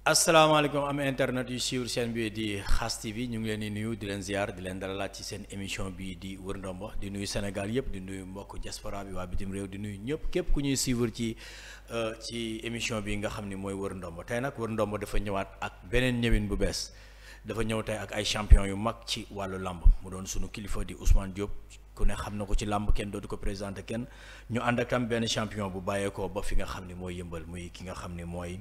asalaamaaleykum am internet yu suivre chaîne bi di Khass TV ñu ngi leen di nuyu di leen ziar di leen dalalaat ci seen émission bi di wër ndombo di nuyu Sénégal yëpp di nuyu mbokk diaspora bi waa bitim réew di nuyu ñëpp képp ku ñuy suivre ci émission bi nga xam ni mooy wër ndombo tey nag wër ndombo dafa ñëwaat ak beneen ñëwin bu bees dafa ñëw tey ak ay champion yu mag ci wàllu lamb mu doon sunu kilifa di Ousmane Diop ku ne xam na ko ci lamb kenn dootu ko présenté kenn ñu ànd ak tam benn champion bu bàyyeekoo ba fi nga xam ni mooy yëmbal muy ki nga xam ni mooy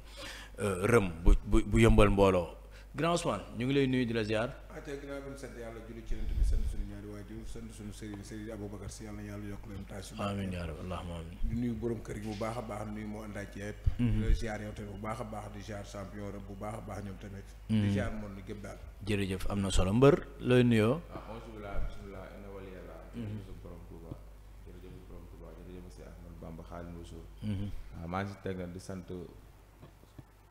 rëm bu yëmbal mbooloo grand Ousmane ñu ngi lay nuyu di la ziar. tey ginnaaw bi ñu sant yàlla julli ci yonent bi sant suñu ñaari waajur sant suñu sëriñ Aboubacar si yàlla na yàlla yokk leen taas. amiin yaa rabbi allahumma amiin. di nuyu borom kër gi bu baax a baax nuyu moo àndaay ci yëpp. di la ziar yow tamit bu baax a baax di ziar champion rëm bu baax a baax ñoom tamit. di ziar moom lu gépp daal. jërëjëf am na solo mbër looy nuyoo. bismillah inna wali yàlla jërëjëf borom Touba jërëjëf borom Touba jërëjëf si Ahmad Bamba Xaadimu Rasuul waaw maa ngi si teg nag di sant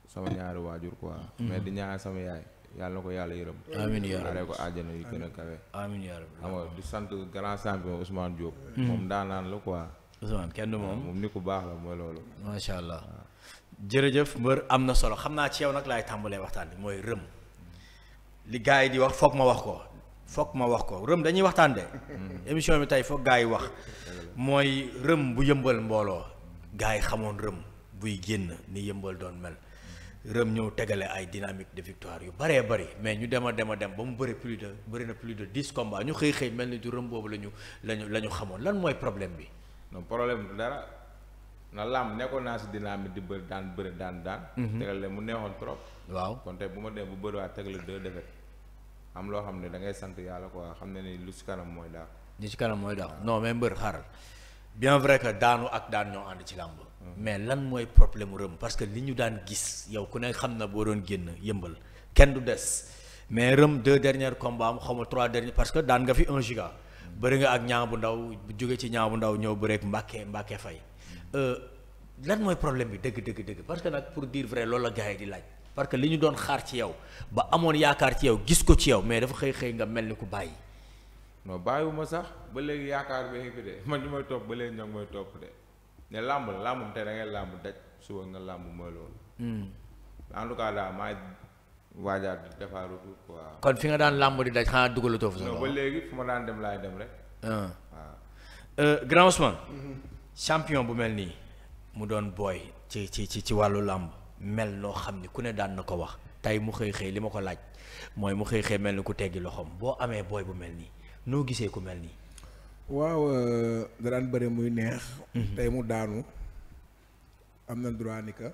sama ñaari waajur quoi mais di ñaanal sama yaay yàlla na ko yàlla yërëm amiin yaa rabbi aree ko àjjana yu gën a kawe amiin yaa rabbi xam nga di sant grand champion Ousmane Diop moom daanaan la quoi Ousmane kenn du moom ni ku baax la mooy loolu macha allah jërëjëf mbër am na solo xam naa ci yow nag laay tàmbalee waxtaan bi mooy rëm li gars yi di wax foog ma wax ko rëm dañuy waxtaan de émission bi tey foog gars yi wax mooy rëm bu yëmbal mbooloo gars yi xamoon rëm buy génn ni yëmbal doon mel rëm ñëw tegale ay dynamique de victoire yu bëree bëri mais ñu dem ba mu bëri na plus de 10 combats ñu xëy mel ni du rëm boobu la ñu xamoon lan mooy problème bi. non problème du dara na làmb nekkoon naa si dynamique di bëri daan. tegale mu neexoon trop. waaw kon tey bu ma dem bu bëriwaat tegale 2 défaites am loo xam ne da ngay sant yàlla quoi xam ne ni lu si kanam mooy daaw. li ci kanam mooy daaw non mais mbër xaaral bien vrai que daanu ak daan ñoo ànd ci làmb. mais lan mooy problème mu rëm parce que li ñu daan gis yow ku ne xam na boo doon génn yëmbal kenn du des mais rëm 2 derniers combats am xaw ma 3 derniers parce que daan nga fi 1 giga. bëri nga ak ñaa bu ndaw bu jóge ci ñaa bu ndaw ñëw bëreek Mbàkke Fay lan mooy problème bi dëgg parce que nag pour dire vrai loolu la gars yi di laaj parce que li ñu doon xaar ci yow ba amoon yaakaar ci yow gis ko ci yow mais dafa xëy nga mel ni ku bàyyi. non bàyyiwuma sax ba léegi yaakaar bi fi de man ñu may topp ba léegi ñoo ngi may topp de ne làmb tey da ngay làmb daj suba nga làmb mooy loolu. en tout cas daal maa waajaat di defar retour quoi. kon fi nga daan làmb di daj xanaa dugalatoo fa. non ba léegi fu ma daan dem laay dem rek. waaw grand Ousmane. champion bu mel nii mu doon booy ci wàllu làmb mel noo xam ni ku ne daan na ko wax tey mu xëy li ma ko laaj mooy mu xëy mel ni ku teggi loxoom boo amee booy bu mel nii noo gisee ku mel nii. waaw da daan bëri muy neex. tey mu daanu am na droit ni que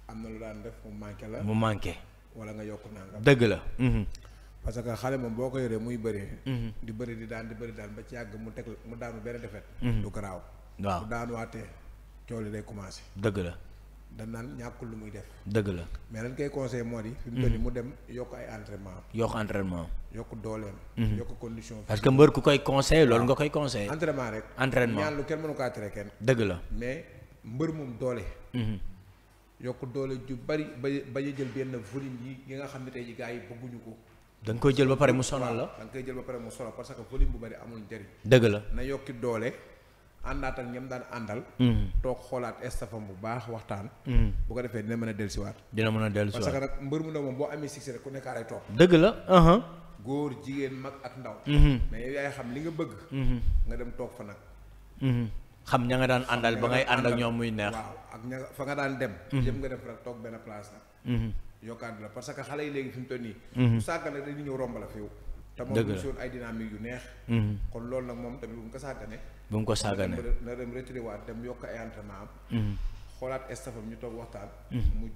am na lu daan def mu manqué. wala nga yokk nangam. dëgg la. parce que xale moom boo ko yoree muy bëri. di bëri di daan ba ci yàgg mu daanu benn defet. du garaaw. waaw mu daanuwaatee coow li day commencé. dëgg la. dañ naan ñàkkul lu muy def. dëgg la. mais lañ koy conseillé moo di. fi mu toll nii mu dem yokk ay entraînement. yokk dooleem. yokk condition. parce que mbër ku koy conseillé loolu nga koy conseillé. entraînement rek. ñaan lu kenn mënu kaa tere kenn. dëgg la. mais mbër moom doole. yokk doole ju bari ba jël benn volume yi nga xam ne tey ji gars yi bëgguñu ko. da nga koy jël ba pare mu sonal la. da nga koy jël ba pare mu sonal parce que volume bu bari amul njëriñ. dëgg la na yokki doole. àndaat ak ñam daan àndal. toog xoolaat estafam bu baax waxtaan. bu ko defee dina mën a dellusiwaat. parce que nag mbër mu ndaw moom boo amee succès rek ku nekk ay topp. dëgg la. góor jigéen mag ak ndaw. mais yow yaay xam li nga bëgg. nga dem toog fa nag. xam ña nga daan àndal ba ngay ànd ak ñoom muy neex. waaw ak ña fa nga daan dem. yëpp nga def rek toog benn place nag. yokkaat la parce que xale yi léegi fi mu toll nii. bu sàggane dañuy ñëw romb la fi yow. te moom ñu soon ay dynamique yu neex. kon loolu nag moom tamit bu mu ko sàggane. na dem retiré waat dem yokk ay entraînement am. xoolaat estafam ñu toog waxtaan. mu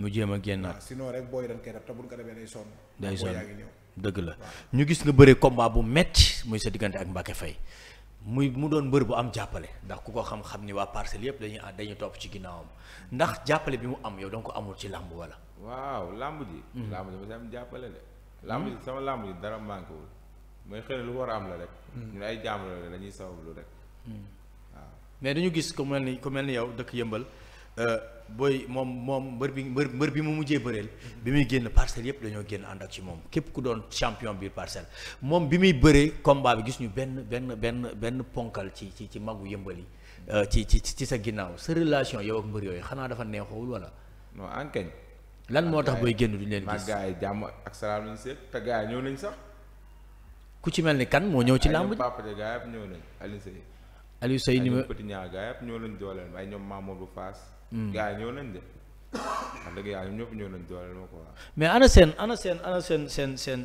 jéem a génnaat. sinon rek booy dañ koy def te buñ ko defee day sonn. yaa ngi ñëw. dëgg la ñu gis nga bëre combat bu metti muy sa diggante ak Mbacke Faye mu doon mbër bu am jàppale ndax ku ko xam ni waa parcelle yëpp dañuy topp ci ginnaawam ndax jàppale bi mu am yow danga ko amul ci làmb wala. waaw làmb ji. làmb ji ba am jàppale de. làmb ji sama làmb ji dara manqué wul mooy xëy na lu war a am la rek. ñun ay jàmm la dañuy sabablu rek. waaw mais dañu gis ku mel ni yow dëkk yëmbal booy moom mbër bi mu mujjee bëreel bi muy génn parcelle yëpp dañoo génn ànd ak ci moom képp ku doon champion biir parcelle moom bi muy bëree combat bi gis ñu benn ponkal ci magu yëmbal yi ci sa ginnaaw sa relation yow ak mbër yooyu xanaa dafa neexoowul wala. non enkeñ lan moo tax booy génn duñ leen maa gis. gars yi jàmm ak salaam lañ seet te gars yi ñëw nañ sax. ku ci mel ni kan moo ñëw ci làmb ji. Papa de gars yëpp ñëw nañ Aliou Seye. Aliou Seye ay numéro ñoom Petit Niang gars yëpp ñëw nañ dooleel ay ñoom Mamadou Fass. gars yi ñëw nañ de. wax dëgg yàlla ñoom ñëpp ñëw nañ dooleel ma quoi. mais ana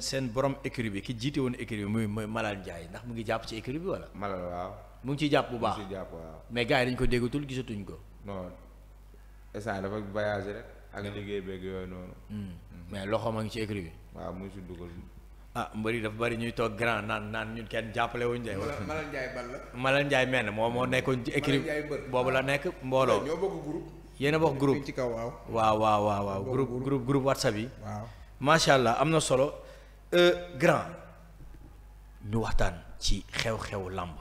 seen borom écurie bi ki jiite woon écurie bi muy Malal Ndiaye ndax mu ngi jàpp ci écurie bi wala. Malal waaw. mu ngi ciy jàpp bu baax mu ngi ciy jàpp waaw. mais gars yi dañ ko déggatul gisatuñ ko. non instant dafa voyagé rek ak liggéey beeg yooyu noonu. mais loxoom a ngi ci écurie bi. waaw mu ngi si dugal. ah mbëri dafa bari ñuy toog grand naan ñun kenn jàppale wuñ de. Malal Ndiaye ban la. Malal Ndiaye mel moo nekkoon ci écurie boobu la nekk mbooloo. ñoo bokk groupe. yéen a bokk groupe ci kaw waaw groupe WhatsApp yi. waaw macha allah am na solo. grand ñu waxtaan ci xew-xew làmb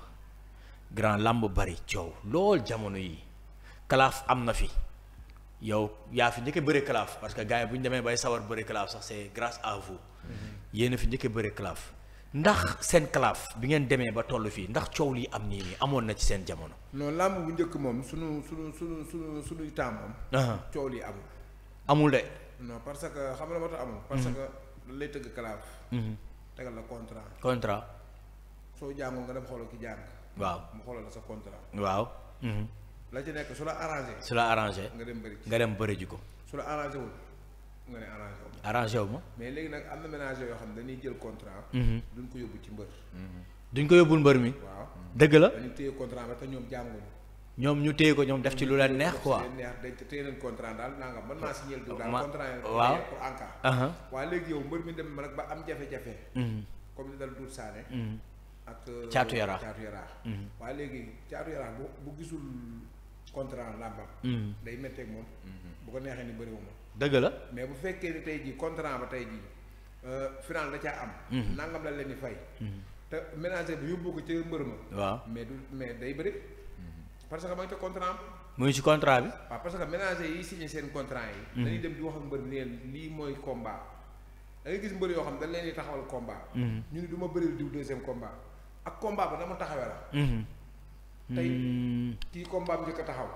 grand làmb bari coow lool jamono yi kalaaf am na fi yow yaa fi njëkk a bëre kalaaf parce que gars yi bu ñu demee bay sawar bëre kalaaf sax c'est grâce à vous yéen a fi njëkk a bëre kalaaf ndax seen kalaaf bi ngeen demee ba toll fii ndax coow lii am nii amoon na ci seen jamono. non làmb bu njëkk moom suñuy temps moom. coow lii amul. amul de. non parce que xam nga moo tax amul. parce que dañ lay tëgg kalaaf. tegal la contrat. soo jàngul nga dem xoolal ki jàng. waaw mu xoolal la sa contrat. waaw. la ci nekk su la arrangé. nga dem bëri ji ko. su la arrangé wul nga ne arrangé wu ma. arrangé wu ma. mais léegi nag am na ménage yoo xam ne dañuy jël contrat. duñ ko yóbbu ci mbër. duñ ko yóbbul mbër mi. waaw dëgg la. dañuy téye contrat ba te ñoom jànguñu. ñoom ñu téye ko ñoom def ci lu leen neex quoi. dañ téye leen contrat daal nangam mën naa signé du daal contrat yi waaw pour en cas. waaye léegi yow mbër mi dem nag ba am jafe-jafe. comme ni dal Doudou Sané. ak Caatu Yaraax waaye léegi Caatu Yaraax bu gisul contrat làmbam. day métteeg moom. bu ko neexee ni bëriwuma. dëgg la mais bu fekkee ni tey jii contrat ba tey jii final da caa am. nangam la leen di fay. te ménager bi yóbbu ko ca mbër ma. waaw mais day bëri. parce que ma ngi ca contrat am. mu ngi ci contrat bi. waaw parce que ménager yi signé seen contrat yi. dañuy dem di wax ak mbër mi leen lii mooy combat. da ngay gis mbër yoo xam dañ leen di taxawal combat. ñu ni du ma bëril diw deuxième combat. ak combat ba na ma taxawee la. tey kii combat bi njëkk a taxaw.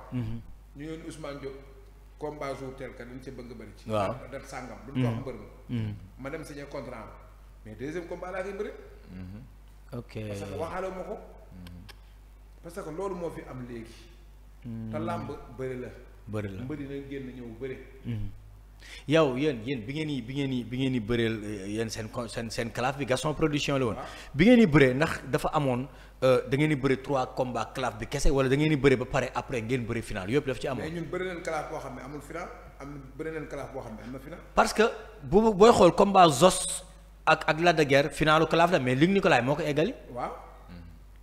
ñu yoon Ousmane Diop combat jour tel ka dañ ca bëgg bëri ci. waaw dat sàngam duñ ko wax mbër mi. ma dem signé contrat mais deuxième combat laa koy bëri. ok parce que waxaale ma ko. parce que loolu moo fi am léegi. te làmb bëri la. mbëri nañ génn ñëw bëri. yow yéen bi ngeen di bëreel yéen seen calaf bi Gaston Production la woon. bi ngeen di bëree ndax dafa amoon da ngeen di bëri 3 combats calaf bi kese wala da ngeen di bëri ba pare après ngeen bëri final yëpp daf ci amoon. mais ñun bëri nañ calaf boo xam ne amul final bëri nañ calaf boo xam ne am na final. parce que booy xool combat Zos ak Lac de Guiers finalu calaf la mais Luc Nicolaï moo ko eggali. waaw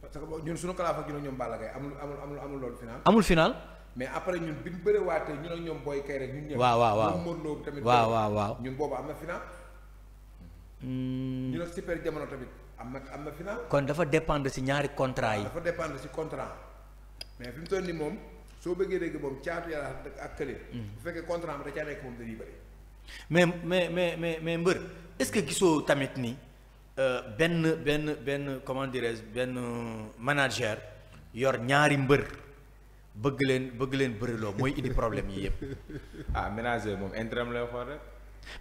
parce que ñun suñu calaf ak ñoom Balla Gaye amul loolu final. amul final. mais après ñun bi ñu bëriwaatee ñun ak ñoom Boy Kay rek ñun ñëpp. waaw ñoom Modou Lo tamit. waaw ñun boobu am na final. ñu nag super jamono tamit am na final. kon dafa dépendre ci ñaari contrat yi. dafa dépendre ci contrat mais fi mu toll nii moom soo bëggee dégg moom Caatu Yaraax ak Kële. bu fekkee contrat am da caa nekk moom dañuy bëri. mais mbër est-ce que gisoo tamit ni benn comment dirais-je benn manager yor ñaari mbër. bëgg leen bëriloo mooy indi problème yi yëpp. ménager moom intérêt am lay xool rek.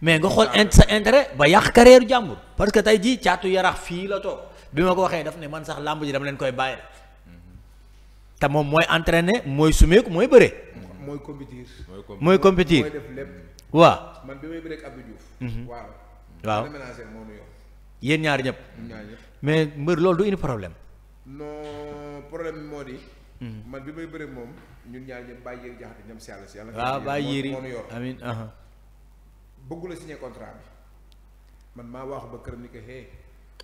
mais nga xool sa intérêt ba yàq carrière jàmbur. parce que tey jii Caatu Yaraax fii la toog bi ma ko waxee daf ne man sax làmb ji dama leen koy bàyyi te moom mooy entraîner mooy sumeeku mooy bëre. mooy compétir. mooy compétir mooy def lépp. waaw man bi may bëreeg Abdou Diouf. waaw ménager moo nu yor. yéen ñaar ñëpp. mais mbër loolu du indi problème. non problème bi moo di. man bi may bëre moom ñun ñaar ñëpp bàyyi yéri jaxate ñoom si yàlla si yàlla. waaw bàyyi yéri moo nu yor amiin. bëggu la signé contrat bi man maa waxu ba këram ni ko hey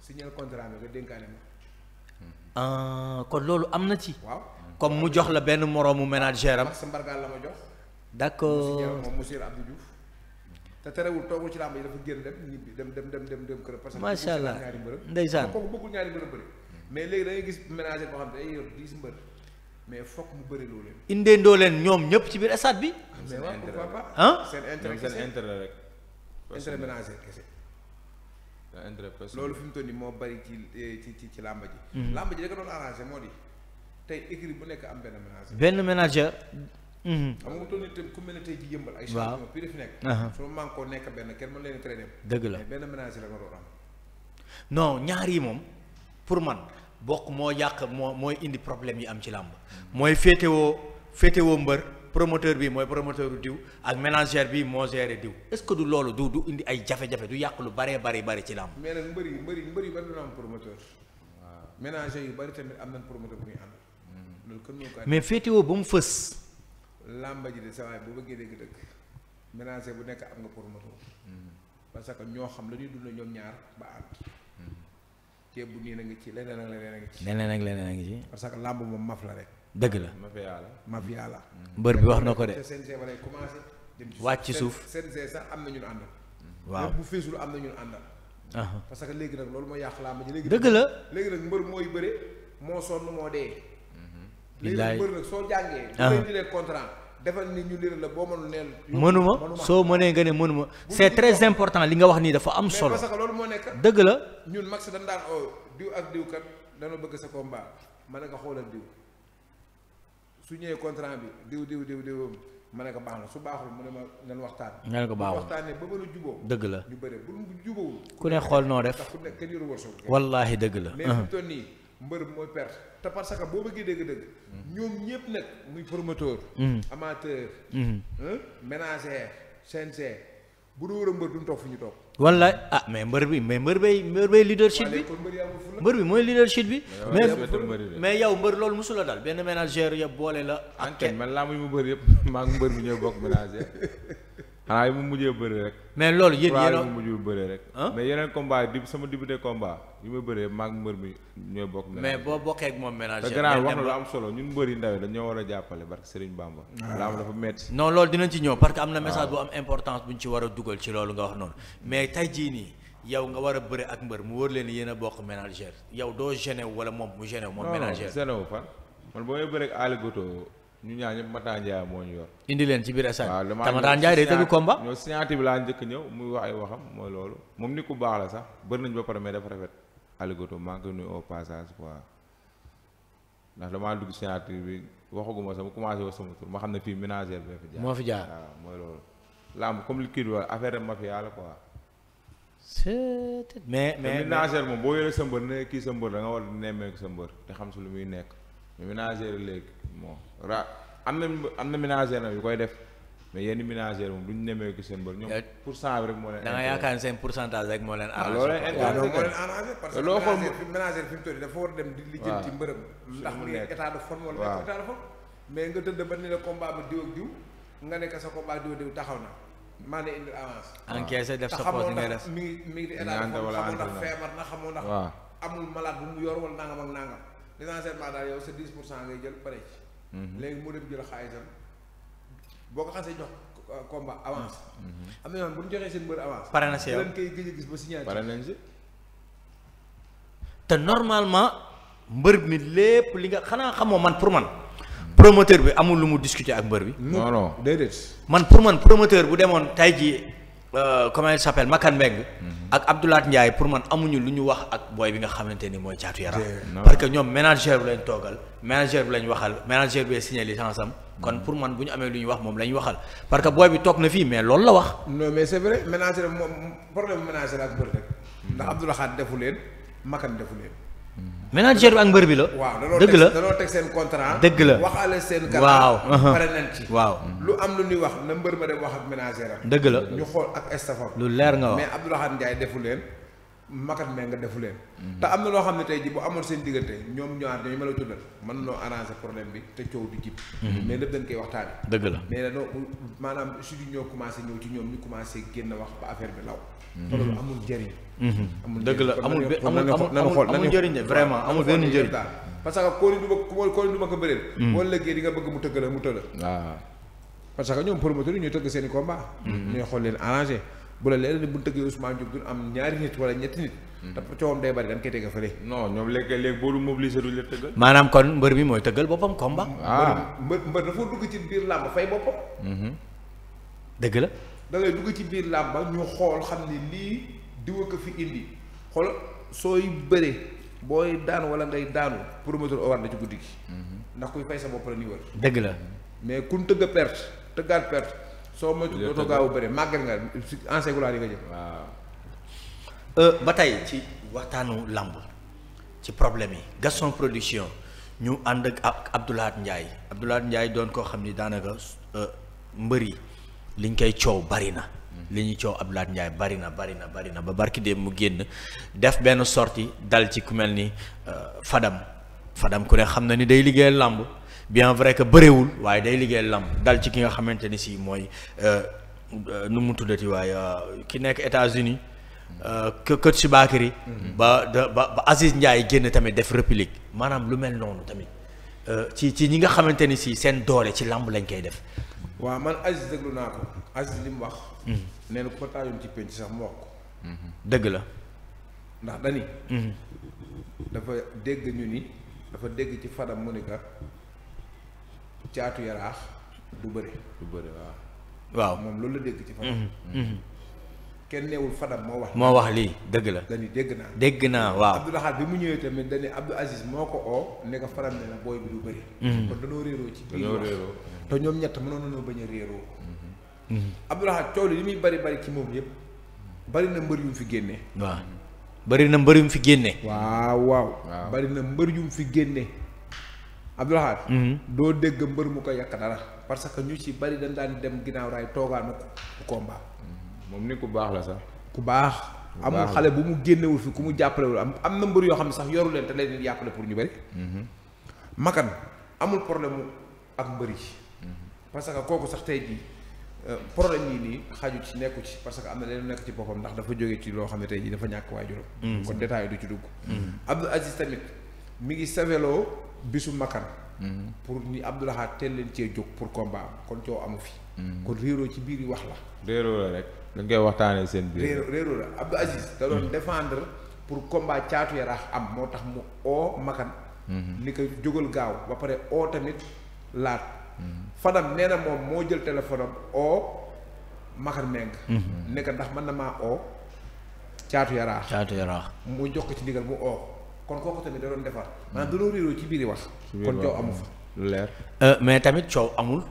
signé contrat bi nga dénkaane ma. kon loolu am na ci. waaw comme mu jox la benn moroomu ménager am. sa mbargaal la ma jox. d'accord moom monsieur Abdou Diouf. te terewul toogul ci làmb yi dafa génn dem ñibbi dem kër. parce que macha allah ñaari mbërëm. ndeysaan kooku bëggul ñaari mbërëm bëri. mais léegi da ngay gis ménager boo xam ne day yor 10 mbër mais fokk mu bëri loo leen. indeendoo leen ñoom ñëpp ci biir stade bi. mais waaw pourquoi pas. ah seen intérêt seen intérêt rek. intérêt ménager kese. loolu fi mu toll nii moo bari ci làmb ji. làmb ji da ko doon arrangé moo di tey équipe bu nekk am benn ménager. benn ménager xam nga toll nii tam ku mel ne tey ci yëmbal ay champion pire fi nekk su ma man koo nekk benn kenn mën leen traîner dëgg la mais benn ménage la nga doon am non ñaar yi moom pour man bokk moo yàq mooy indi problème yi am ci làmb mooy féetewoo mbër promoteur bi mooy promoteur diw ak ménagère bi moo géré diw est-ce que du loolu du indi ay jafe-jafe du yàq lu bari ci làmb mais nag mbër yi bari dina am promoteur waaw ménager yu bari tamit am nañ promoteur bu ñuy ànd loolu kon moo ko mais féetewoo ba mu fës làmba ji de sa waay bu bëggee dégg dëgg ménager bu nekk am nga promoteur parce que ñoo xam la ñuy dund ñoom ñaar ba ànd ceeb bu nii na ngi ci leneen ak leneen a ngi ci parce que làmb moom maf la rek dëgg la mafia la mbër bi wax na ko de CNG ba lay commencé wàcc ci suuf CNG sax am na ñun àndal waaw bu feesul am na ñun àndal parce que léegi nag loolu moo yàq làmb ji léegi dëgg la léegi nag mbër mooy bëre moo sonn moo dee léegi nag mbër nag soo jàngee bu lay dilee contrat defal ni ñu liral la boo mënul neel mënuma soo mënee nga ne mënuma c'est très important li nga wax nii dafa am solo parce que loolu moo nekk dëgg la ñun max dañ daan diw ak diw kat dana bëgg sa combat ma ne ko xoolal diw su ñëwee contrat bi diw ma ne ko baax na su baaxul mu ne ma nan waxtaan nga ne ko baaxul waxtaanee ba mën a juboo dëgg la ñu bëre bu jubóowul ku ne xool noo def ndax ku nekk kenn yoru wërsëg wallaahi dëgg la mais fi mu toll nii mbër mooy perte te parce que boo bëggee dëgg ñoom ñëpp nag muy promoteur amateur ménagère CNG bu du war a mbër duñ toog fu ñu toog wallaay mais mbër bay leadership bi mbër bi mooy leadership bi mais yow mbër loolu mosula dal benn ménagère ya boole la ak kenn man laa muy mu bëri yëpp maa ngi mbër bi ñooy bokk ménagère xanaa yi mu mujjee bëri rek mais loolu yéen mu mujjul bëri rek mais yeneen combat sama débuté combat yi ma bëree maa ngi mbër mi ñooy bokk mais boo bokkee ak moom ménagère te gannaaw wax na lu am solo ñun mbër yi ndaw dañoo war a jàppale barke Serigne Bamba laam dafa metti non loolu dinañ ci ñëw parce que am na message bu am importance bu ñu ci war a dugal ci loolu nga wax noonu mais tey jii nii yow nga war a bëre ak mbër mu wóor leen yéen a bokk ménagère yow doo gêné wala moom mu gêné moom ménagère gêné wu fan man boo may bëre ak Ali Goto ñu ñaar ñëpp Mata Ndiaye moo ñu yor indi leen ci biir stade waaw Mata Ndiaye day tëgg combat ñoo signature bi laa njëkk ñëw muy wax ay waxam mooy loolu moom nit ku baax la sax bëri nañ ba pare mais dafa rafet Ali Goto maa ngi koy nuyu au passage quoi ndax damaa dugg signature bi waxaguma sama commencé wax sama tur ma xam ne fii ménagère bi fi jaar moo fi jaar waaw mooy loolu lamb comme li kii wax affaire mafia la quoi mais ménagère moom boo yoree sa mbër ne kii sa mbër da nga war a nemmeeku sa mbër te xam si lu muy nekk mais ménagère léegi bon am na ménagère nag yu koy def mais yenn ménagère moom duñ nemmeeku seen mbër ñoom pourcent bi rek moo leen. da nga yaakaar ne seen pourcentage rek moo leen arrangé. loolu leen parce que ménagère fi mu toll dafa war a dem di lijjanti mbërëm ndax mu ngi état de forme wala nekk état de forme mais nga tëdd ba ni la combat bi diw ak diw nga nekk sa combat diw ak diw taxaw na maa ne indi avance. encaissé def sa poche nga def mi ngi di état de forme xamoo ndax feebar na xamoo ndax amul malade bu mu yor wala nangam ak nangam essentiellement daal yow sa 10% ngay jël pare ci léegi mu dem jël xaalisam boo ko xasee jox combat avance am na yoon bu ñu joxee seen mbër avance pare na si yow leen koy gëj a gis ba signature pare nañ si te normalement mbër mi lépp li nga xanaa xamoo man pour man promoteur bi amul lu mu discuter ak mbër bi non déedéet man pour man promoteur bu demoon tay ji comment il s'appelle Makan Mbeng ak Abdoulaye Ndiaye pour man amuñu lu ñu wax ak booy bi nga xamante ni mooy Caatu Yaraax parce que ñoom manager bi lañ toogal manager bi lañ waxal manager bi signé licence am kon pour man bu ñu amee lu ñu wax moom la ñu waxal parce que booy bi toog na fii mais loolu la wax non mais c'est vrai manager moom problème manager ak mbër rek ndax Abdoulaye Xaat defu leen Makan defu leen manager bi ak mbër bi la. waaw dëgg la danoo teg seen contrat. dëgg la waxaale seen. waaw pare nañ ci. waaw lu am lu ñuy wax na mbër ma dem wax ak ménager am. dëgg la ñu xool ak estafam. lu leer nga wax mais Abdoulaye Ndiaye defu leen Makat mee nga defu leen. te am na loo xam ne tey ji bu amoon seen diggante ñoom ñaar ñooy ma la tuddal mën noo arranger problème bi te coow du jib. mais lépp dañ koy waxtaanee. dëgg la mais nag maanaam studio ñoo commencé ñëw ci ñoom ñu commencé génn wax ba affaire bi law. te loolu amul njëriñ. dëgg la amul njëriñ de vraiment amul benn njëriñ parce que koo ni du ma ko bëreel wala léegi di nga bëgg mu tëgg la mu tëgg waaw parce que ñoom promoteur yi ñooy tëgg seen i combat ñooy xool leen arrangé bu la leer ni bu ñu tëggee Ousmane Diop duñ am ñaari nit wala ñetti nit te coowam day bari dañ koy tëgg fële non ñoom léegi boo du mobiliser duñ la tëggal maanaam kon mbër bi mooy tëggal boppam combat mbër dafa dugg ci biir làmb fay boppam dëgg la da ngay dugg ci biir làmb ñu xool xam ni lii diwa ko fi indi xool sooy bëree booy daan wala ngay daanu promoteur o war na ci guddi gi ndax kuy fay sa bopp la ni wër dëgg la mais kun tëgg a perte tëggaat perte soo moytu dootoo gaaw a bëre màgget nga si ancien gulaar yi nga jël. waaw. ba tey ci waxtaanu làmb ci problème yi Gaston Production ñu ànd ak Abdoulaye Ndiaye doon koo xam ni daanaka mbër yi liñ koy coow bari na. li ñuy coow Abdoulaye Ndiaye bari na ba barki dem mu génn def benn sortie dal ci ku mel ni Fadam ku ne xam na ni day liggéeyal làmb bien vrai que bëriwul waaye day liggéeyal làmb dal ci ki nga xamante ni si mooy nu mu tuddati waaye ki nekk États-Unis kët si Bakary ba Aziz Ndiaye génn tamit def réplique maanaam lu mel noonu tamit ci ñi nga xamante ni si seen doole ci làmb lañ koy def. waaw man Aziz déglu naa ko Aziz li mu wax. nee na ku ko taajoon ci penc sax mu wax ko. dëgg la. ndax dani dafa dégg ñu ni dafa dégg ci Fadam mu ni ka Caatu Yaraax du bëri waaw moom loolu la dégg ci Fadam. kenn neewul Fadam moo wax lii dëgg la. dani dégg naa waaw. Abdoulaye bi mu ñëwee tamit dani Abdou Aziz moo ko oo ne ko Fadam ne na booy bi du bëri. kon dañoo réeroo ci biir wax te ñoom ñett mënoon nañoo bañ a réeroo. Abdoulaye coow li muy bari ci moom yëpp bari na mbër yu mu fi génne. waaw bari na mbër yu mu fi génne. waaw bari na mbër yu mu fi génne. Abdoulaye. doo dégg mbër mu ko yàq dara parce que ñu ci bari dañ daan dem ginnaaw raay toogaanu ko combat. moom ni ku baax la sax. ku baax. amul xale bu mu génnewul fi ku mu jàppalewul am na mbër yoo xam ne sax yoru leen te leen di jàppale pour ñu bari. Makan amul problème ak mbër yi. parce que kooku sax tey jii problème yi nii xaju ci nekku ci parce que am na leen nekk ci boppam ndax dafa jóge ci loo xam ne tey jii dafa ñàkk waajuram. kon détail du ci dugg. Abdou Aziz tamit mi ngi saveloo bisu Makan. pour ni Abdoulaye teel leen cee jóg pour combat kon coow amu fi. kon réeroo ci biir yi wax la. réeroo la rek dañ koy waxtaanee seen biir. réeroo la Abdou Aziz da doon défendre pour combat Caatu Yaraax am moo tax mu oo Makan. ni ko jógal gaaw ba pare oo tamit laat. Fadam nee na moom moo jël téléphone am oo Makan Meng. nekk ndax mën na maa oo Caatu Yaraax. mu jox ko ci ndigal mu oo kon kooku tamit da doon defar maanaam dañoo réeroo ci biir yi wax. kon coow amu fa lu leer. mais tamit coow amul.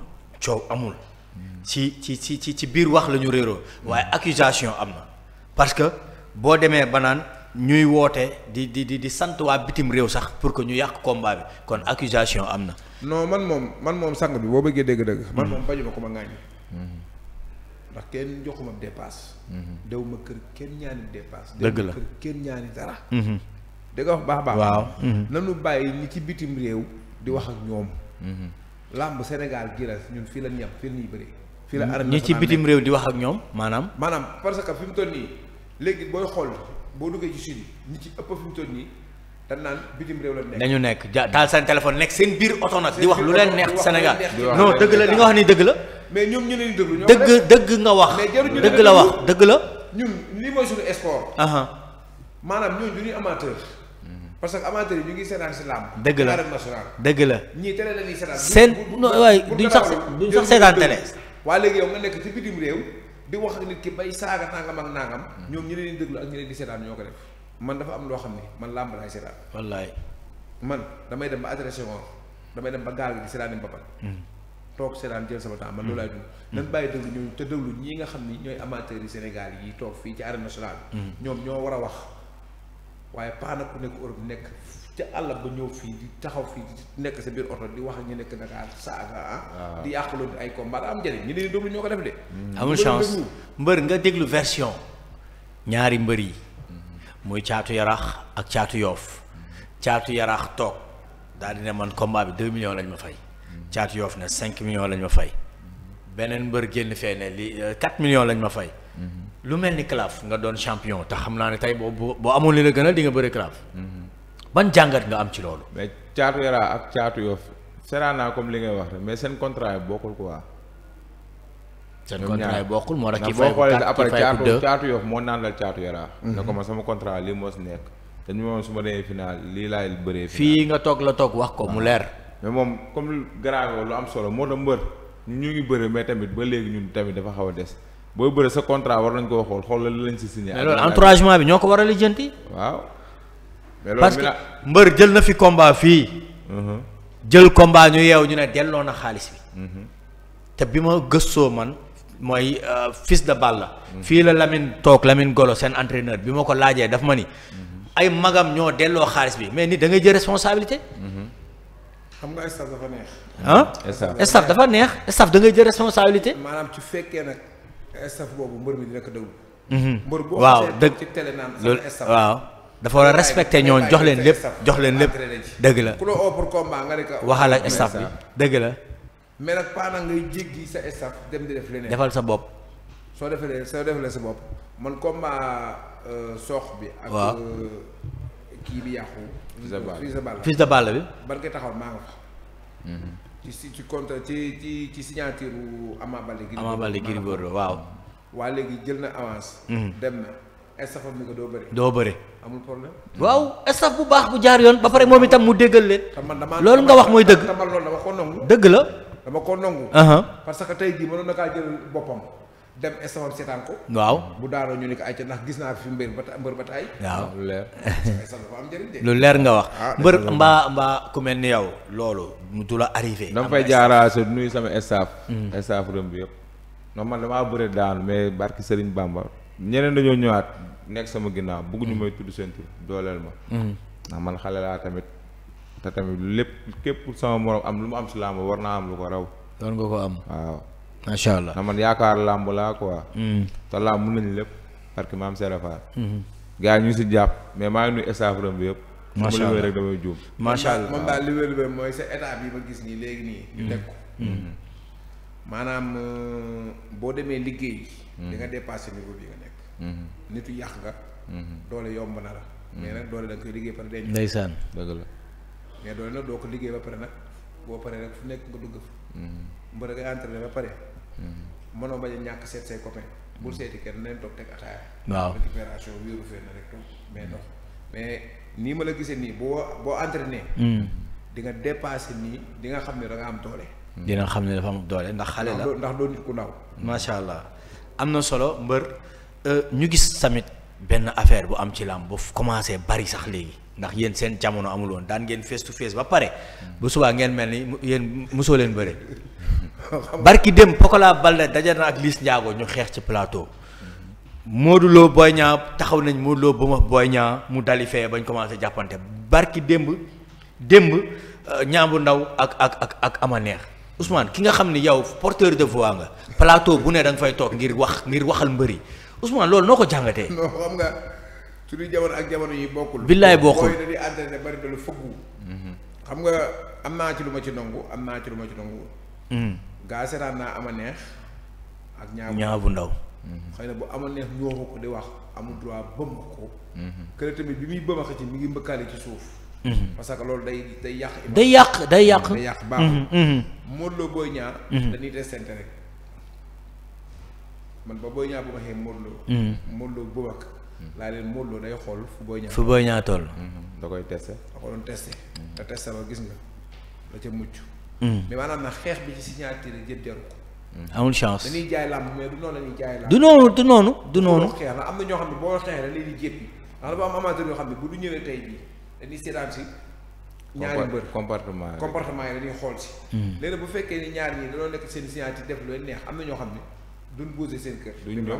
ci biir wax la ñu réeroo waaye accusation am na parce que boo demee ba naan ñuy woote di sant waa bitim réew sax pour que ñu yàq combat bi kon accusation am na. non man moom sang bi boo bëggee dëgg-dëgg. man moom bañu ma ko ma ŋaañi. ndax kenn joxuma dépasse. dew ma kër kenn ñaani dépasse. dëgg la dew ma kër kenn ñaani dara. dëgg wax baax. waaw. nanu bàyyi ñi ci bitim réew di wax ak ñoom. làmb Sénégal gi la ñun fii la ñu yem fii la ñuy bëree. fii la arène ñi ci bitim réew di wax ak ñoom maanaam parce que fi mu toll nii léegi booy xool boo duggee ci sud ñi ci ëpp fi mu toll nii dañ naan bitim réew la nekk. dañu nekk taal seen téléphone nekk seen biir oto nag di wax lu leen neex Sénégal non dëgg la li nga wax ni dëgg la. mais ñoom ñu leen déglu. dëgg nga wax. dëgg la wax dëgg la. ñun lii mooy suñu sport. maanaam ñooñu du ñuy amateur. parce que amateur yi ñu ngi seetaan si làmb. dëgg la dëgg la. ñii télé la ñuy seetaan. seen waaye duñ sax seetaan télé. waa léegi yow nga nekk ci bitim réew di wax ak nit ki bay saaga nangam ak nangam. ñoom ñi leen di déglu ak ñi leen di seetaan ñoo ko def. man dafa am loo xam ne man làmb laay seetaan. wallaay. man damay dem ba adressé woon damay dem ba gaal gi di seetaan ba pare. toog seetaan jël sama temps man loolu laay dund. nañ bàyyi déglu ñooñu te déglu ñii nga xam ni ñooy amateurs yi Sénégal yi toog fii ci arène nationale. ñoom ñoo war a wax waaye pas nag ku nekk Europe nekk ca àll ba ñëw fii di taxaw fii di nekk sa biir oto di wax ak ñu nekk Dakar saaga di yàqaloon ay combat am njëriñ ñi leen déglu ñoo ko def de. amul chance mbër nga déglu version ñaari mbër yi. muy Caatu Yaraax ak Caatu Yoof Caatu Yaraax toog daal di ne man combat bi 2 millions lañ ma fay. Caatu Yoof ne 5 millions lañ ma fay. beneen mbër génn fee ne li 4 millions lañ ma fay. lu mel ni Claf nga doon champion te xam naa ne tey boo amoon li la gën a di nga bëri Claf. ban jàngat nga am ci loolu. mais Caatu Yaraax ak Caatu Yoof seetaan naa comme li ngay wax rek mais seen contrat yi bokkul quoi. seen contrat yi bokkul moo tax ki fay fay après Caatu Yoof moo naan la Caatu Yaraax. ne ko ma sama contrat lii moo si nekk. te ñu moom su ma demee final lii laay bëree. fii nga toog la toog wax ko mu leer. mais moom comme garaaw lu am solo moo tax mbër ñu ngi bëre mais tamit ba léegi ñun tamit dafa xaw a des booy bëre sa contrat war nañ koo xool xool la lañ si signé. mais loolu encouragement bi ñoo ko war a lijjanti. waaw. mais parce que mbër jël na fi combat fii. jël combat ñu yeew ñu ne delloo na xaalis bi. te bi ma gëstoo man mooy fils de Balla. fii la Lamine toog Lamine Golo seen entraîneur bi ma ko laajee daf ma ni. ay magam ñoo delloo xaalis bi mais nit da ngay jël responsabilité. xam nga staff dafa neex. staff dafa neex staff da ngay jël responsabilité. maanaam ci fekkee nag staff boobu mbër mi dina ko déglu. mbër boo waaw dëgg ci télé naan loolu waaw. dafa war a respecté ñoon jox leen lépp dëgg la. ku la oo pour combat nga ne ko waxal ak staff bi dëgg la. mais nag pas nag ngay jéggi sa staff dem di def leneen. defal sa bopp. soo defalee sa bopp man combat soox bi. waaw ak kii bi yàqu. fils de Balla bi. ban koy taxawal maa nga fa. ci contre ci signature Ama Baldé Gris Bordeaux waaw. waa léegi jël na avance. dem na staff am ni ko doo bëri. amul problème. waaw staff bu baax bu jaar yoon ba pare moom itam mu déggal leen. loolu loolu nga wax mooy dëgg. tamal loolu dama ko nangu. dëgg la. dama ko nangu. parce que tey jii mënoon na kaa jël boppam dem staff am seetaan ko. waaw bu daanoo ñu ni ko ay ca ndax gis naa fi mbër ba tay waaw lu leer. staff dafa am njëriñ de. lu leer nga wax. mbër mbaa ku mel ni yow loolu du la arrivé. dama fay jaaraase nuyu sama staff. staff rëm bi yëpp. non man damaa bëre daanu mais barki Serigne Bamba ñeneen dañoo ñëwaat nekk sama ginnaaw bëgguñu may tudd seen tur dooleel ma. ndax man xale laa tamit te tamit lépp képp sama morom am lu mu am si làmb war naa am lu ko raw. doon nga ko am. waaw macha allah. ndax man yaakaar làmb laa quoi. te làmb mun nañu lépp parce que maam Serapha. gars yi ñu ngi si jàpp mais maa ngi nuyu staff rëm bi yëpp. macha allah rek damay juum. macha allah moom daal li wér mooy sa état bi ma gis nii léegi nii. ñu teg ko. maanaam boo demee liggéey. di nga dépassé niveau bi nga nekk. nitu yàq nga. doole yomb na la. mais nag doole da nga koy liggéey pare denc. ndeysaan dëgg la. mais doole nag doo ko liggéey ba pare nag boo paree rek fu nekk nga dugg fa. mbër ngay entraîné ba pare. mënoo bañ a ñàkk seet say copain bul seeti kenn nañ toog teg ataaya. waaw récupération wéeru fee na rek toog mais dox mais nii ma la gisee nii boo entraîné. di nga dépassé nii di nga xam ne da nga am doole. dina xam ne dafa am doole ndax xale la ndax doo nit ku ndaw. macha allah am na solo mbër ñu gis tamit benn affaire bu am ci làmb bu commencé bari sax léegi ndax yéen seen jamono amul woon daan ngeen face to face ba pare bu subaa ngeen mel ni yéen mosoo leen bëre. barki dem Pokola Balde daje na ak Liss Ndiago ñu xeex ci plateau. Modou Lo Boy Niang taxaw nañ Modou Lo ba ma Boy Niang mu dali fee bañ commencé jàppante barki démb ñaambu ndaw ak ama neex Ousmane ki nga xam ni yow porteur de voix nga plateau bu ne da nga fay toog ngir waxal mbëri Ousmane loolu noo ko jàngatee. non xam nga suñu jamono ak jamono yi bokkul. billaay bokkul booy dañuy entraîné bari dalu fëggu. xam nga am naa ci lu ma ci nangu. gaa seetaan naa ama neex ak ñaabu ndaw. xëy na bu ama neex ñoo ko di wax amul droit bëmm ko. kële tamit bi muy bëma xëcc mi ngi mbëkkaale ci suuf. parce que loolu day yàq. day yàq baaxul. Modou Lo Boy Niang. dañuy testé rek man ba Boy Niang bu ma xee Modou Lo. Modou Lo bu wax laa leen Modou Lo day xool fu Boy Niang toll. da koy testé. da ko doon testé. te testé ba gis nga la ca mucc. mais maanaam nag xeex bi ci signature jël jaru ko. amul chance dañuy jaay làmb mais du noonu la ñuy jaay làmb. du noonu. xeex la am na ñoo xam ne boo xeexee dañ leen di jéppi ndax dafa am amateur yoo xam ne bu du ñëwee tey bii dañuy seetaan si. ñaari mbër comportement yi dañuy xool si. léegi bu fekkee ni ñaar ñii dañoo nekk seen signature def lu leen neex am na ñoo xam ne duñ bougé seen kër. duñ ñëw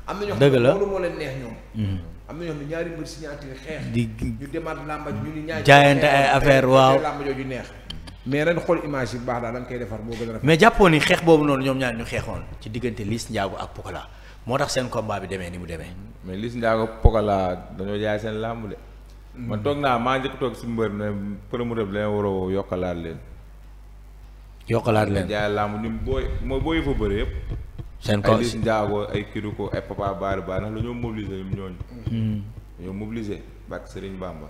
am na ñoo xam dëgg ne la loolu moo leen neex ñoom. am na ñoo xam ne ñaari mbër signature xeex. ñu demaat làmba ñu ni ñaari. jaayante ay affaire waaw làmba jooju neex. mais ren xool image yi bu baax daal da nga koy defar moo gën a rafet. mais jàppoon ni xeex boobu noonu ñoom ñaar ñu xeexoon ci diggante Liss Ndiago ak Pokola moo tax seen combat bi demee ni mu demee. mais Liss Ndiago Pokola dañoo jaay seen làmb de. man toog naa maa njëkk toog si mbër ne promoteur bi leen war a yokkalaat leen. jaay làmb ñun booy fa bëri yëpp. seen ay Liss Ndiago ay Kiruko ay Papa Bari Ba ndax dañoo mobiliser ñoom ñooñu. dañoo mobiliser barke Serigne Bamba.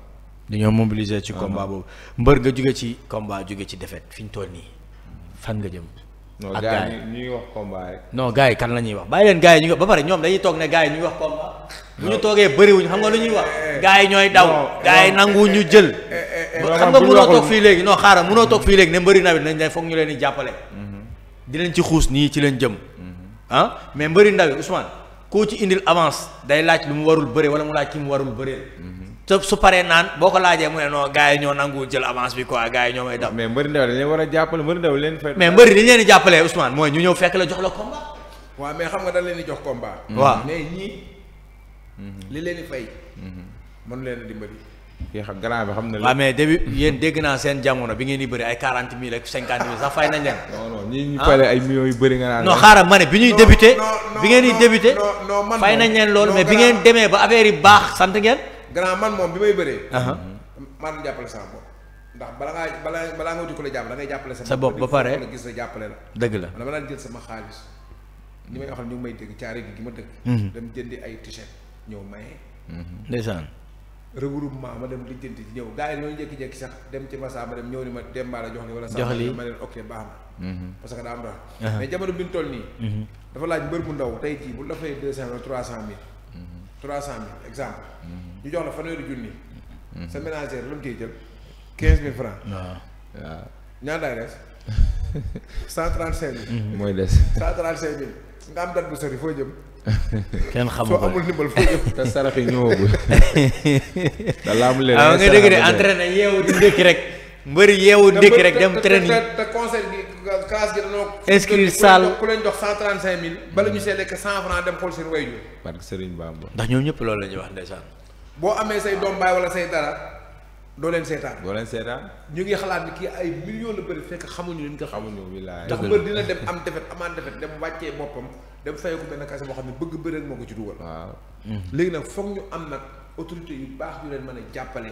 dañoo mobiliser ci combat boobu mbër nga jóge ci combat jóge ci défaite fi ñu toll nii fan nga jëm. non gars yi ñu ngi wax combat rek. non gars yi kan la ñuy wax bàyyi leen gars yi ñu ba pare ñoom dañuy toog ne gars yi ñu ngi wax combat. bu ñu toogee bëriwuñ xam nga lu ñuy wax. gars yi ñooy daw. gars yi nangu ñu jël. xam nga mënoo toog fii léegi non xaaral mënoo toog fii léegi ne mbëri nawet nañ ne foog ñu leen di jàppale. dinañ ci xuus nii ci leen jëm. mais mbëri ndaw yi Ousmane koo ci indil avance day laaj lu mu warul bëre wala mu laaj ki mu warul bëree. su paree naan boo ko laajee mu ne non gars yi ñoo nangu jël avance bi quoi gars yi ñoo may daw. mais mbëri ndaw dañ leen war a jàppale mbëri ndaw leen fay. mais mbëri dañ leen di jàppale Ousmane mooy ñu ñëw fekk la jox la combat. waaw mais xam nga dañ leen di jox combat. waaw mais ñii. li leen di fay. mënu leen a dimbali. kii xam grand bi xam na. waaw mais début yéen dégg naa seen jamono bi ngeen di bëri ay 40 000 ak 50 000 sax fay nañ leen. non non ñii ñu fay ay millions yu bëri nga naan. non xaaral ma ne bi ñuy débuté. bi ngeen di débuté. fay nañ leen loolu mais bi ngeen demee ba affaire yi baax sant ngeen. grand man moom bi may bëree. man jàppale sama bopp. ndax balaa nga wuti ko la jàppale da ngay jàppale sa bopp ba pare la gis la jàppale la. dëgg la dama daan jël sama xaalis. ñi may waxal ñu ngi may dégg caari gi ma dëkk. dem jëndi ay t-shirt ñëw maye. ndeysaan. regroupement ma dem lijjanti ci ñëw gars yi ñoo jékki-jékki sax dem ci Massa ma dem ñëw ni ma Demba la jox li wala jox li ma leen ok baax na parce que daa am dox mais jamono bi ñu toll nii dafa laaj mbër bu ndaw tey jii bu la fay 200 wala 300 000 exemple ñu jox la fanweeri junni sa ménagère lu mu koy jël 15 000 francs waaw ñaataay des 135 000 mooy des 135 000 nga am date bu sori foo jëm kenn xamu soo ko amul ndimbal foo jëm te sarax yi ñëwagul. te laamu leen nga dégg de entraîné yeewu di ndékki rek mbëri yeewu ndékki rek dem training te conseil bi classe gi dañoo inscrire salle ku leen jox 135 000 bala ñu see lekk 100 francs dem xool seen wayjur parce que Serigne Bamba. ndax ñoom ñëpp loolu la ñuy wax ndeysaan. boo amee say doom baay wala say dara doo leen seetaan boo leen seetaan. ñu ngi xalaat ni kii ay millions la bëri fekk xamuñu leen ko xamuñu wilaay. ndax mbër dina dem am defet amaat defet dem wàccee boppam dem fayee ko benn kase boo xam ne bëgg bëri rek moo ko ci dugal. waaw. léegi nag foog ñu am nag autorité yu baax yu leen mën a jàppale.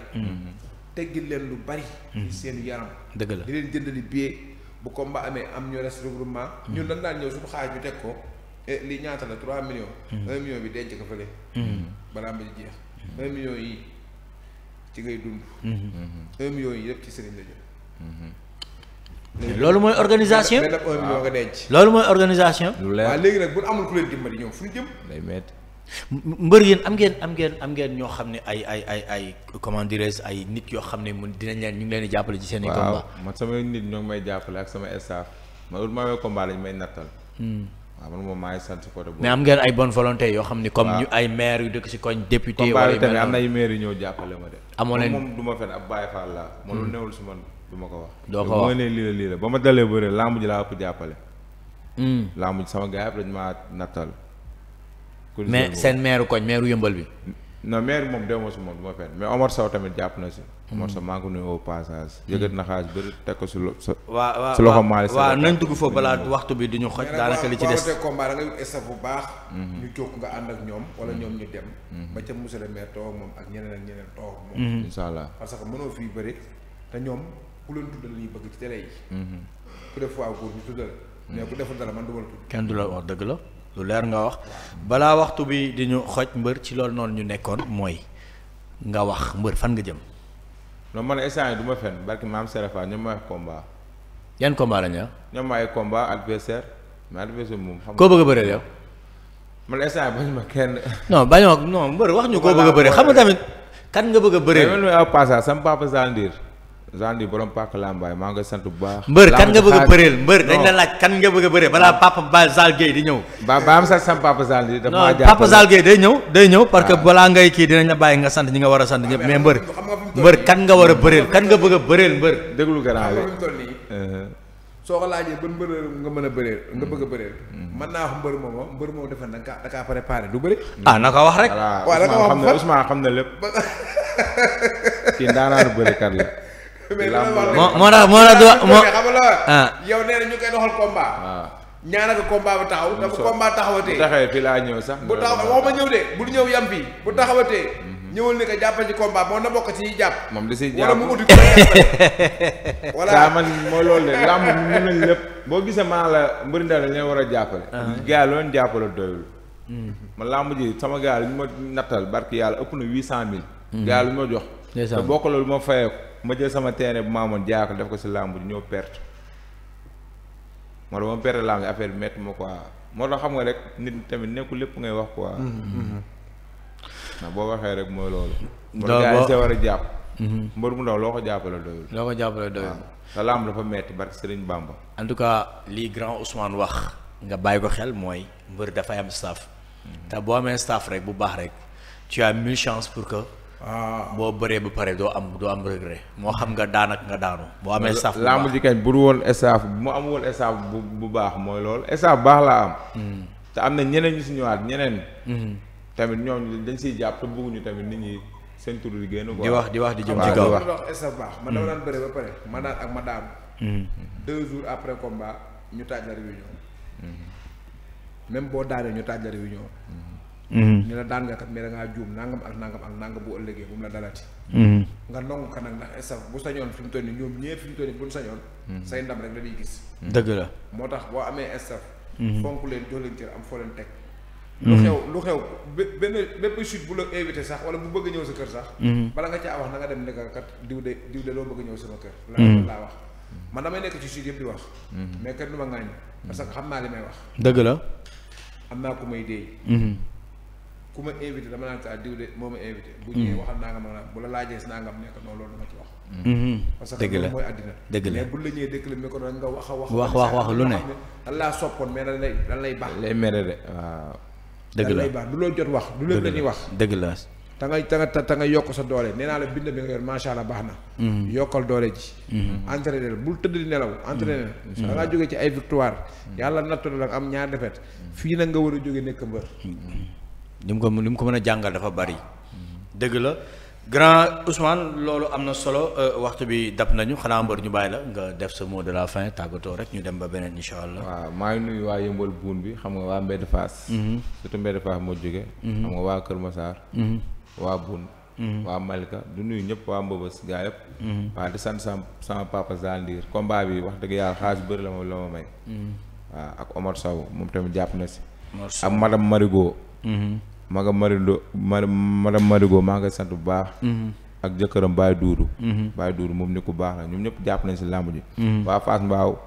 teggil leen lu bari. ci seen yaram. dëgg la di leen jëndali billet bu combat amee am ñu res regroupement. ñun dañ daan ñëw suñu xaaj ñu teg ko lii ñaata la 3 millions. 1 million bi denc ko fële. balaa ma jeex. 1 million yi ci ngay dund. 1 million yi yëpp ci sëriñ la jëm. loolu mooy organisation nga def 1 million nga denc. loolu mooy organisation. lu leer waaw léegi nag bu amul ku leen dimbali ñoom fu ñu jëm. day métti. mbër yéen am ngeen ñoo xam ne ay comment dirais ay nit yoo xam ne mun dinañ leen ñu ngi leen di jàppale ci seen i combat. waaw man sama nit ñoo ngi may jàppale ak sama staff man ut maa combat lañ may nattal. waaw man moom maa ngi sant côté boobu. mais am ngeen ay bonne volonté yoo xam ni comme ñu ay maire yu dëkk ci koñ député. wala wala yu mel tamit am na ay maire yu ñëw jàppale ma de. amoo leen moom du ma fen ab Baye Fall laa. man lu newul si man du ma ko wax. doo ko wax ne lii la ba ma dalee bëre lamb ji laa ëpp jàppale. lamb ji sama gars yi dañ maa nattal. mais seen maire koñ maire yëmbal bi. non maire moom demoo si moom du ma fen mais Omar Sow tamit jàpp na si. Omar Sow maa ngi ko nuyu au passage. yëkkati na xaalis bëri teg ko si waaw loxo Malick waaw nañ dugg foofu balaa waxtu bi du ñu xoj daanaka li ci des. mais combat da ngay wut staff bu baax. ñu jóg nga ànd ak ñoom wala ñoom ñu dem. ba ca monsieur le maire toog moom ak ñeneen toog moom. incha allah parce que mënoo fii bëri te ñoom ku leen tuddal la ñuy bëgg ci télé yi. ku def fois góor ñu tuddal. mais ku deful dara man du ma la tudd. kenn du la wax dëgg la lu leer nga wax balaa waxtu bi di ñu xoj mbër ci loolu noonu ñu nekkoon mooy nga wax mbër fan nga jëm. non man instant yi du ma fen barki maam Serafa ñoom ma ay combat. yan combat la ñu ñoom ma ay combat adversaire mais adversaire moom. xam koo bëgg a bëreel yow. man instant yi bañ ma kenn. non bañoo non mbër wax ñu koo bëgg a bëreel xam nga tamit kan nga bëgg a bëreel. mais man aw passage sama papa Zandir borom Pàkk Lambaay maa ngi sant bu baax. mbër kan nga bëgg a bëreel mbër dañ la laaj kan nga bëgg a bëreel balaa papa Ba Zal Gueye di ñëw. ba am sax sama papa Zandir. dafa maa non papa Zal Gueye day ñëw parce que balaa ngay kii dinañ la bàyyi nga sant ñi nga war a sant ñëpp mais mbër kan nga war a bëreel kan nga bëgg a bëreel mbër. déglu garaaw bi toll nii. soo ko laajee ban mbër nga mën a bëreel nga bëgg a bëreel. mën naa wax mbër moom defe na da kaa préparé du bëri. na ko wax rek. waaw da ko wax Ousmane xam na lépp. kii ndaanaanu bërikat la. moo tax xam nga yow nee na ñu koy doxal combat. waaw ñaana ko combat ba taxaw. te bu combat taxawatee. bu taxawee fii laa ñëw sax. bu taxaw waxuma ñëw de bul ñëw yam fii bu taxawatee. ñëwal ni ko jàppal ci combat moo na bokk ci ñuy jàpp. moom da siy wala jàpp mu uti ko voilà daa man mooy loolu de làmb mën nañ lépp boo gisee maa la mbëri ndaw dañ leen war a jàppale. gars yi loolu jàppale doyul. man làmb ji sama gars yi ñu ma nattal barki yàlla ëpp na 800000. gars yi lu ma jox. te bokk loolu ma fayee ko ma jël sama terrain bu maamoon jaay ko def ko si làmb ji ñëw perte. moo tax ma perte làmb ji affaire bi métti ma quoi moo tax xam nga rek nit tamit nekkul lépp ngay wax quoi. ndax boo waxee rek mooy loolu. doo gaa yi see war a jàpp. mbër mu ndaw loo ko jàppale doyul. loo ko jàppale doyul. te làmb dafa metti barke Serigne Bamba. en tout cas lii grand Ousmane wax nga bàyyi ko xel mooy mbër dafay am staff. te boo amee staff rek bu baax rek tu as 1000 chances pour que boo bëree ba pare doo am regret moo xam nga daan ak nga daanu boo amee staff bu baax làmb ji kañ bu dul woon staff bu mu am woon staff bu baax mooy loolu staff baax laa am te am na ñeneen ñu si ñëwaat ñeneen tamit ñooñu dañ siy jàpp te bëgguñu tamit nit ñi seen tur di génn di wax di jëm ci kaw wax staff baax man dama daan bëre ba pare ma daan ak ma daanu 2 jours après combat ñu taaj la réunion même boo daanee ñu taaj la réunion ñu la daan nga kat mais da ngaa juum nangam ak nangam bu ëllëgee bu mu la dalati nga nangu ko nag ndax staff bu sañoon fi mu toll nii ñoom ñëpp fi mu toll nii buñ sañoon say ndam rek la ñuy gis dëgg la moo tax boo amee staff fonk leen jox leen cër am foo leen teg lu xew bépp chute bu la invité sax wala bu bëgg ñëw sa kër sax bala nga caa wax na nga dem nekk kat diw de loo bëgg ñëw sama kër laa wax man damay nekk ci chute yëpp di wax mais kat du ma ŋaañ parce que xam naa li may wax dëgg la am naa ku may déey ku ma invité dama naan kaa diw de moo ma invité bu ñëwee waxal naa nga ma bu la laajee si naa nga am nekk noonu loolu dama ci wax parce que loolu mooy àddina dëgg la mais bu la ñëwee dëkk la mi ko doon nga wax lu ne dan laa soppoon mais dan lay baax lay mere de waaw dëgg la baax du loolu jot wax du lépp la ñuy wax dëgg la ta nga yokk sa doole nee naa la bind bi nga yor macha allah baax na yokkal doole ji entraîné bul tëdd di nelaw entraîné da ngaa jógee ci ay victoire yàlla nattu la am ñaar défaite fii nag nga war a jóge nekk mbër li mu ko mën a jàngal dafa bari dëgg la grand Ousmane loolu am na solo waxtu bi dab nañu xanaa mbër ñu bàyyi la nga def sa mot de la fin tàggatoo rek ñu dem ba beneen incha allah. waaw maa ngi nuyu waa yëmbal buun bi xam nga waa Mbedd Fass. surtout Mbedd Fass moo jóge xam nga waa Kër Massar. waa buun waa Malika du nuyu ñëpp waa Mbëbës gaa yëpp. waaw di sant sama papa Zandir combat bi wax dëgg yàlla xaalis bëri la ma may. waaw ak Omar Sow moom tamit jàpp na si. ak madame Marigo. madame Marigo maa ngi sant bu baax. ak jëkkëram Baye Doudou. Baye Doudou moom ni ku baax la ñoom ñëpp jàpp nañ si làmb ji. waa Fass Mbaaw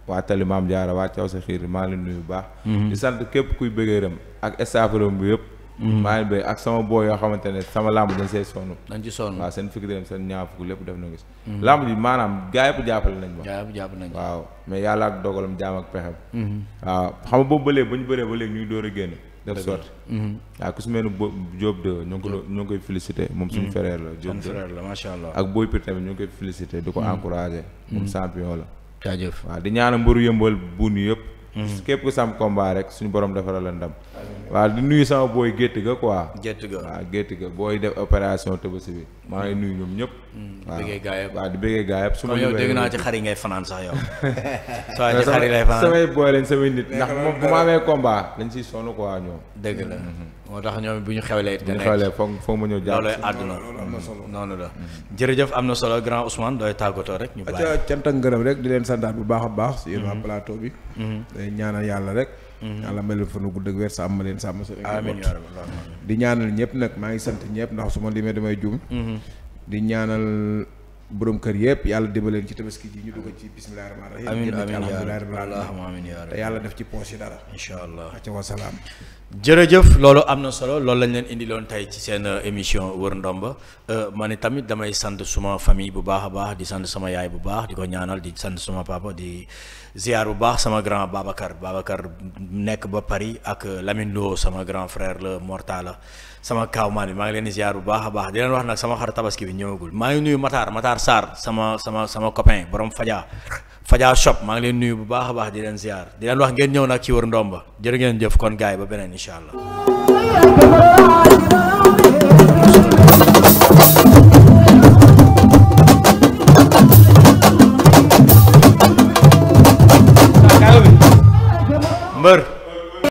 waa Tali Maam Jaara waa Thiaw sa xiir maa ngi leen nuyu bu baax. di sant képp kuy bëggee rem ak stafram bi yëpp. maa ngi bëgg ak sama boo yoo xamante ne sama làmb dañ see sonn. dañ ci sonn waaw seen fikki dem seen ñaar fukk lépp def na gis. làmb ji maanaam gaa yëpp jàppale nañ ma. gaa yëpp jàpp nañ waaw mais yàlla ak dogalam jaam ak pexem. waaw xam nga boobu ba léegi ba ñu bëree ba léegi ñuy door a génn. def sorti waaw ku su mel ni Diop de ñoo ngi koy félicité moom suñu frère la Diop de frère la macha allah ak Boy Pire tamit ñoo ngi koy félicité di ko encouragé moom champion la jaajëf waaw di ñaanal mbëru yëmbal buun yëpp képp ku sam combat rek suñu borom defaral la ndam waaw di nuyu sama booy gétt ga quoi waaw gétt ga booy def opération Tabaski bi maa ngi nuyu ñoom ñëpp waaw di bëggee gaa yëpp su ma yow dégg naa ci xar yi ngay fanaan sax yow soo ci xar yi lay fanaan samay booy lañ samay nit ndax moom bu ma amee combat dañ siy sonn quoi ñoom dëgg la moo tax ñoom bu ñu xewlee bu ñu xewlee foog ma ñëw jàpp loolooy àdduna noonu la jërëjëf am na solo grand Ousmane dooy tàggatoo rek ñu bàyyi cant ak ngërëm rek di leen santaat bu baax a baax si yéen waa plateau bi day ñaanal yàlla rek yàlla may leen fanu gudd ak wér sàmm leen sàmm sa amiin di ñaanal ñëpp nag maa ngi sant ñëpp ndax su ma limee damay juum di ñaanal borom kër yëpp yàlla dibaleen ci tabaski ji ñu dugg ci bismillaahi rahmaani rahiim amiin alhamdulillaahi rabbil aalamiin te yàlla def ci poche yi dara incha allah acca wa salaam jërëjëf loolu am na solo loolu lañ leen indiloon tey ci seen émission wër ndomba ma ne tamit damay sant suma famille bu baax a baax di sant sama yaay bu baax di ko ñaanal di sant suma papa di ziar bu baax sama grand Babacar nekk ba Paris ak Lamine Lo sama grand frère la Mortala sama kaawmaan bi maa ngi leen di ziar bu baax a baax di leen wax nag sama xar tabaski bi ñëwagul maa ngi nuyu Matar Sarr sama copain borom Fadia shop maa ngi leen nuyu bu baax a baax di leen ziar di leen wax ngeen ñëw nag ci wër ndomba jërë ngeen jëf kon gaay ba beneen incha allah. mbër